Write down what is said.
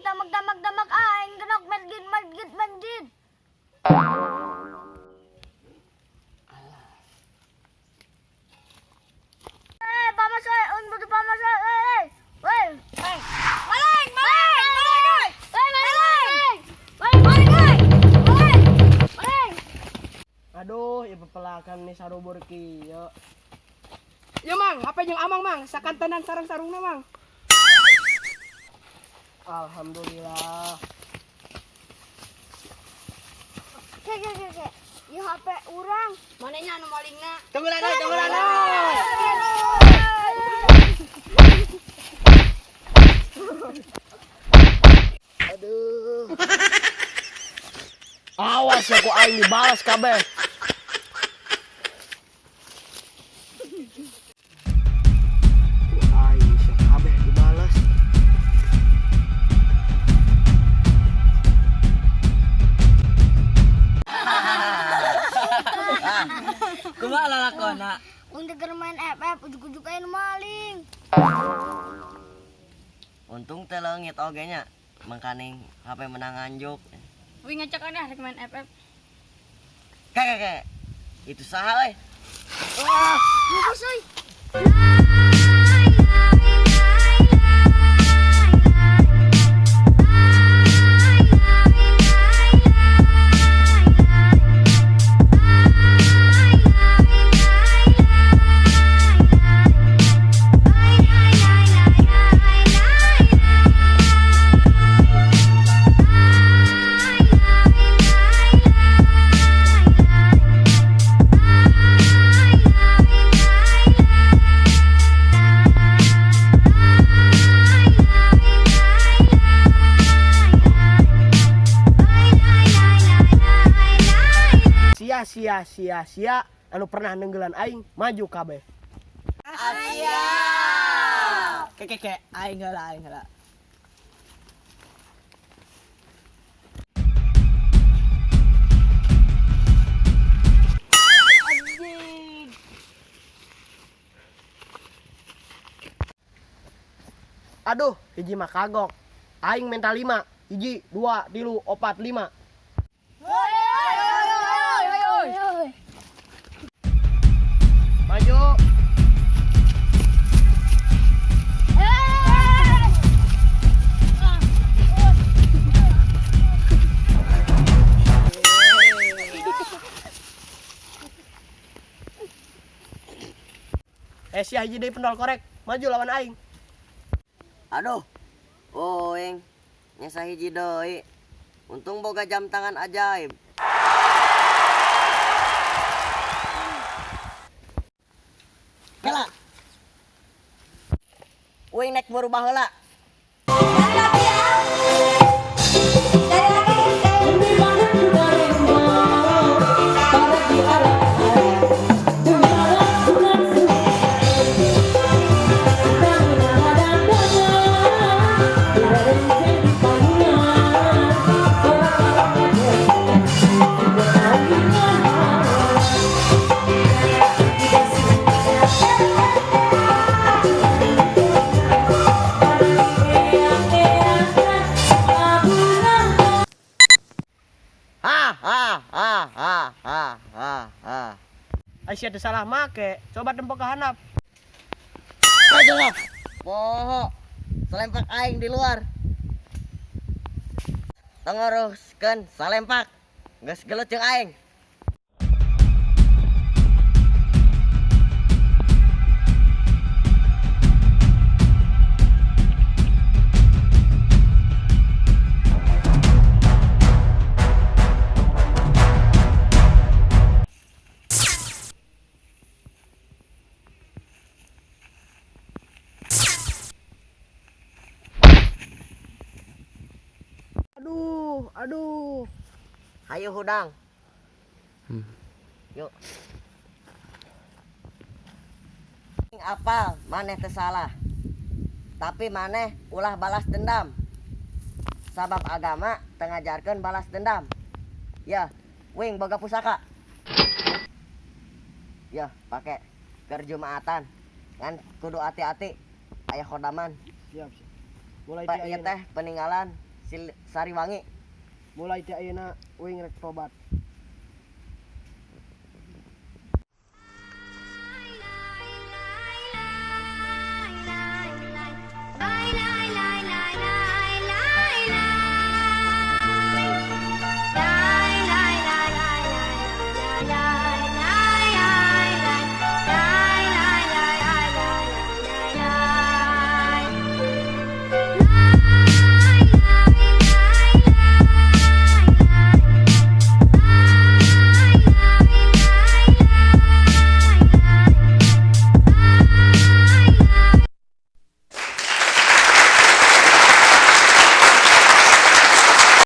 Damag damag damag aing genok masjid masjid masjid. Eh, pamas oi, un butuh pamas oi, oi, oi. Oi. Maling, maling, maling, oi. Oi, maling. Maling, maling, oi. Maling. Maling. Aduh, ieu pepelakan nih sarubur kieu. Ya Mang, apa jeung Amang Mang? Sakantenan sareng sarungna Mang. Alhamdulillah. Ke ke ke ke. Ieu HP urang. Manehnya anu malingna? Tunggulan euy, tunggulan euy. Aduh. Awas ya ku aing dibalas kabeh. Ku aing sia kabeh dibalas. Kumaha lalakona? Untuk keur main FF ujug-ujug aya nu maling. Untung teh leungit oge nya. Mangkaning HP menang nganjuk. Wih ngacak aneh rek main FF. Ke ke ke. Itu saha euy? Bungkus euy. Sia sia sia sia anu pernah nenggelan aing maju kabeh. Ke ke ke, aing heula aing heula. Anjing. Aduh, hiji mah kagok. Aing mental 5. 1, 2, 3, 4, 5. Oi. Maju. Eh sia hiji deui pendol korek. Maju lawan aing. Aduh. Oing. Nyesa hiji deui. Untung boga jam tangan ajaib. Kela. Uing nek berubah heula. Ha ha ha ha ha ha ha. Aisyah teu salah make. Coba tempo ke handap. Maju lah. Poho. Salempak aing di luar. Tengoroskeun salempak. Geus gelut jeung aing. Aduh, aduh. Hayu hudang. Yuk. Apal maneh teu salah. Tapi maneh ulah balas dendam. Sabab agama teu ngajarkeun balas dendam. Ya, wing boga pusaka. Ya, pake keur Jumatan. Ngan kudu hati-hati aya khodaman. Siap, siap. Mulai Pak, ti ieu ayeuna. teh peninggalan Sariwangi. Mulai ti ayeuna uing rek tobat.